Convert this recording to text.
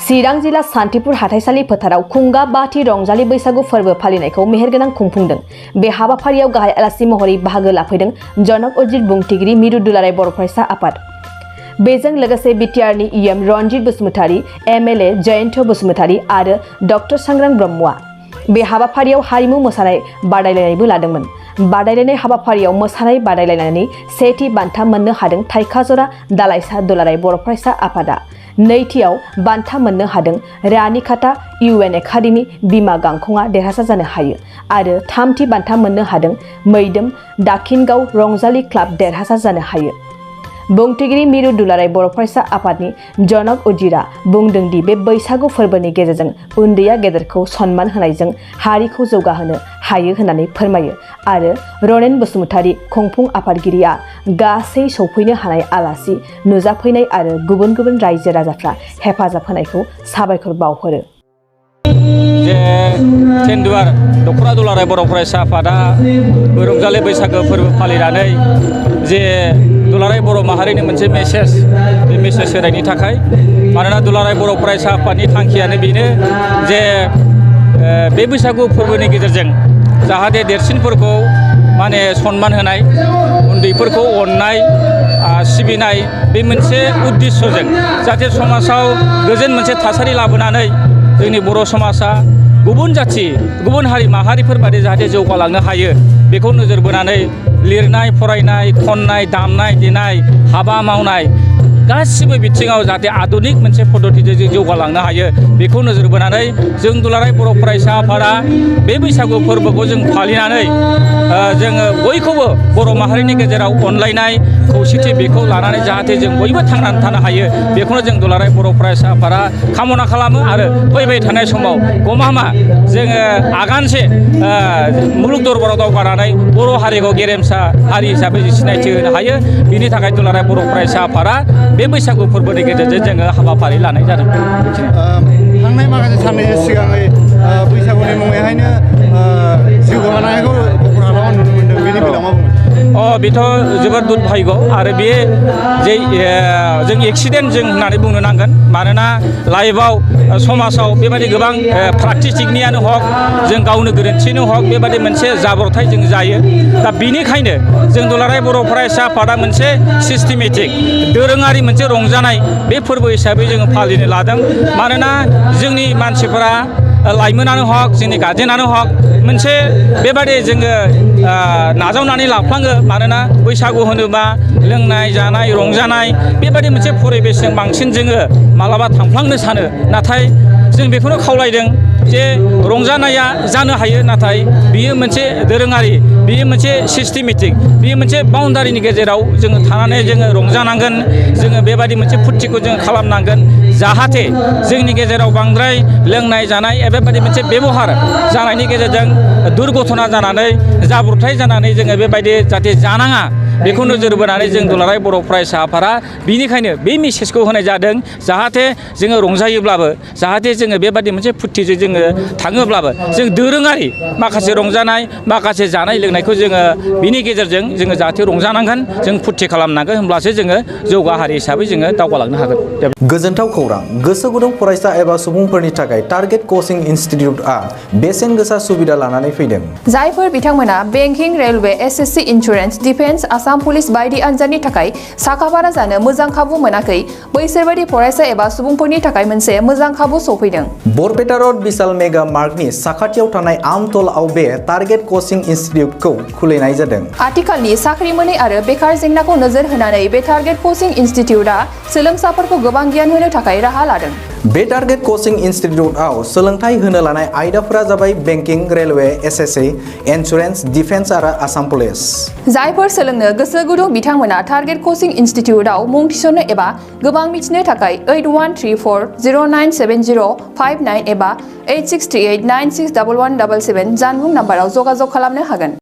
चिरां जिल्ला सान्तिपुर हाथाइसालि फोथाराव खुंगा बाथि रंजालि बैसागु फोरबो फालिनायखौ मेहेरगोनां खुंफुंदों। बे हाबाफारियाव गाहाय आलासि महरै बाहागो लाफैदों जनक अजित बुंथिगिरि मिरु दुलाराय बर' फरायसा आफाद। बेजों लोगोसे बिटिआरनि इएम रनजित बसुमतारी, एमएलए जयन्त बसुमतारी आरो डक्टर सांग्रां ब्रह्मआ बे हाबाफारियाव हारिमु मोसानाय बादायलायनायबो लादोंमोन। बादायलायनाय हाबाफारियाव मोसानाय बादायलायनानै सेथि बान्था मोननो हादों थाइखाजरा दालाइसा दुलाराय बर' फरायसा आफादा। नैथियाव बान्था मोननो हादों रानिखाता इउएन एकाडेमि बिमा गांखंआ देरहासार जानो हायो आरो थामथि बान्था मोननो हादों मैदोम दाखिनगाव रंजालि क्लाब देरहासार जानो हायो। बुंथिगिरि मिरु दुलाराय बर' फरायसा आफादनि जनक अजितआ बुंदों दि बे बैसागु फोरबोनि गेजेरजों उन्दैया गेदेरखौ सन्मान होनायजों हारिखौ जौगाहोनो हायो होननानै फोरमायो आरो रनेन बसुमतारी खुंफुं आफादगिरिया गासै सौफैनो हानाय आलासि नुजाफैनाय आरो गुबुन गुबुन रायजो राजाफ्रा हेफाजाब होनायखौ साबायखर बावहरो। जे तेन्दुवार दख'रा दुलाराय बर' फरायसा आफादा रंजालि बैसागो फोरबो फालिनानै जे दुलाराय बर' माहारिनि मोनसे मेसेज, बे मेसेज होनायनि थाखाय मानोना दुलाराय बर' फरायसा आफादनि थांखियानो बेनो जे बे बैसागु फोरबोनि गेजेरजों जाहाथे देरसिनफोरखौ माने सन्मान होनाय, उन्दैफोरखौ अननाय सिबिनाय बे मोनसे उद्देश्यजों जाहाथे समाजाव गोजोन मोनसे थासारि लाबोनानै जोंनि बर' समाजा गुबुन जाथि गुबुन हारि माहारिफोर बादि जाहाथे जौगालांनो हायो बेखौ नोजोर बोनानै लिरनाय, फरायनाय, खननाय, दामनाय देनाय, हाबा मावनाय गासिबो बिथिङाव जाहाथे आधुनिक मोनसे पद्धतिजों जों जौगालांनो हायो बेखौ नोजोर बोनानै जों दुलाराय बर' फरायसा आफादा बे बैसागु फोरबोखौ जों फालिनानै जोङो बयखौबो बर' माहारिनि गेजेराव अनलायनाय खौसेथि बेखौ लानानै जाहाथे जों बयबो थांनानै थानो हायो बेखौनो जों दुलाराय बर' फरायसा आफादा कामना खालामो आरो फैबाय थानाय समाव गमामा जोङो आगानसे मुलुग दरबाराव दावगानानै बर' हारिखौ गेरेमसा हारि हिसाबै सिनायथि होनो हायो। बिनि थाखाय दुलाराय बर' फरायसा आफादा बे बैसागु फोरबोनि गेजेरजों जोङो हाबाफारि लानाय जादों। थांनाय माखासे साननैसो सिगाङै बैसागुनि मुङैहायनो जिउ गोमानायखौ क'क्राझाराव नुनो मोन्दों। बेनि बेलायाव मा बुङो? बेथ' जोबोद दुर्भाग्य आरो बे जे जों एक्सिडेन्ट जों होननानै बुंनो नांगोन। मानोना लाइफआव समाजाव बेबायदि गोबां प्राक्टिसिकनियानो हक जों गावनो गोरोन्थिनो हक बेबायदि मोनसे जाब्रबथाय जों जायो। दा बिनिखायनो जों दुलाराय बर' फरायसा आफादा मोनसे सिस्टेमेटिक दोरोङारि मोनसे रंजानाय बे फोरबो हिसाबै जोङो फालिनो लादों। मानोना जोंनि मानसिफोरा लाइमोनानो हक जोंनि गार्जेनानो हक मोनसे बेबादि जोङो नाजावनानै लाफ्लाङो। मानोना बैसागु होनोबा लोंनाय जानाय रंजानाय बेबादि मोनसे परिबेसजों बांसिन जोङो मालाबा थांफ्लांनो सानो। नाथाय जों बेखौनो खावलायदों जे रंजानाया जानो हायो नाथाय बियो मोनसे दोरोङारि, बियो मोनसे सिस्टेमेटिक, बियो मोनसे बाउन्डारिनि गेजेराव जोङो थानानै जोङो रंजानांगोन। जोङो बेबादि मोनसे फुरथिखौ जों खालामनांगोन जाहाथे जोंनि गेजेराव बांद्राय लोंनाय जानाय बेबायदि मोनसे बेबहार जानायनि गेजेरजों दुर्घटना जानानै जाब्रबथाय जानानै जोङो बेबायदि जाहाथे जानाङा बेखौ नोजोर बोनानै जों दुलाराय बर' फरायसा आफादा बिनिखायनो बे मेसेजखौ होनाय जादों। जाहाथे जोङो रंजायोब्लाबो जाहाथे जोङो बेबादि मोनसे फुरथिजों जोङो थाङोब्लाबो जों दोरोङारि माखासे रंजानाय माखासे जानाय लोंनायखौ जोङो बिनि गेजेरजों जोङो जाहाथे रंजानांगोन, जों फुरथि खालामनांगोन होमब्लासो जोङो जौगा हारि हिसाबै जोङो दावगालांनो हागोन। गोजोनथाव खौरां, गोसो गुदुं फरायसा एबा सुबुंफोरनि थाखाय टारगेट कचिं इनस्टिट्युटआ बेसेन गोसा सुबिदा लानानै फैदों। जायफोर बिथांमोना banking, railway, SSC, insurance, defence, Assam police बायदि आनजादनि थाखाय साखाफारा जानो मोजां खाबु मोनाखै बैसोरबायदि फरायसा एबा सुबुंफोरनि थाखाय मोनसे मोजां खाबु सौफैदों। बरपेटा रोड विशाल मेगा मार्टनि साखाथियाव थानाय आमतलाव बे टारगेट कचिं इनस्टिट्युटखौ खुलिनाय जादों। आथिखालनि साख्रि मोनै आरो बेकार जेंनाखौ नोजोर होनानै बे टारगेट कचिं इनस्टिट्युटआ सोलोंसाफोरखौ गोबां गियान होनो थाखाय राहा लादों। बे टारगेट कचिं इनस्टिट्युटआव सोलोंथाइ होनो लानाय आयदाफोरा जाबाय banking, railway, SSC, insurance, defence आरो आसाम पुलिस। जायफोर सोलोंनो गोसो गुदुं बिथांमोना टारगेट कचिं इनस्टिट्युटआव मुं थिसननो एबा गोबां मिथिनो थाखाय 8134097059 एबा 8638961177 जानबुं नाम्बाराव जगाजग खालामनो हागोन।